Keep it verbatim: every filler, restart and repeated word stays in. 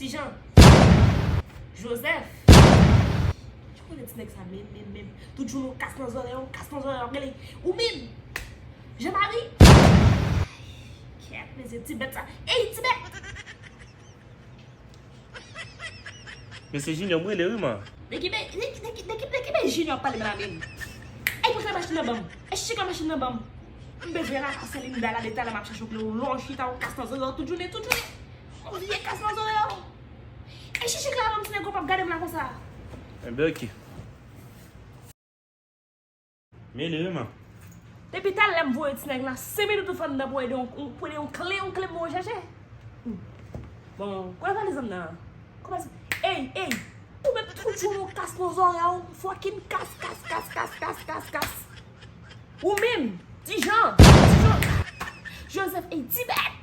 Ti Jan. Joseph. Ou konnen ti nèg sa menm, menm, menm. Tout jou nou kas nan zòrèy, ou kas nan zòrèy, w ap rele. Ou menm. Jean Marie. Kèt, mesye, ti bèt sa. Ey, ti bèt. Mesye Junior, m rele wi, man. De ki be, de, de, de, de, de ki be Junior ap pale m la menm? Ey, pran kle machin nan ban m. Ey, chèche kle machin nan ban m. M bezwen lakay Linda la, de talè m ap chache w, lè w chita, w kas nan zòrèy, tout jounen, tout jounen. Yon vye kas nan zòrèy, o. Ey, chèche kle a ban m, ti nèg, ou p ap gade m la konsa. Enben, oke. Mele wi, man. Depi talè m voye ti nèg la, senk minit ou fè m nan pou ede yon, pou ede yon kle, yon kle m voye chèche. Hmm. Bon, kote valiz m nan? Kòmanse. Ey, ey! Ou menm tout jou nou kas nan zòrèy, ou fucking kas, kas, kas. Ou menm, Ti Jan, Ti Jan, Joseph, ey, ti bèt!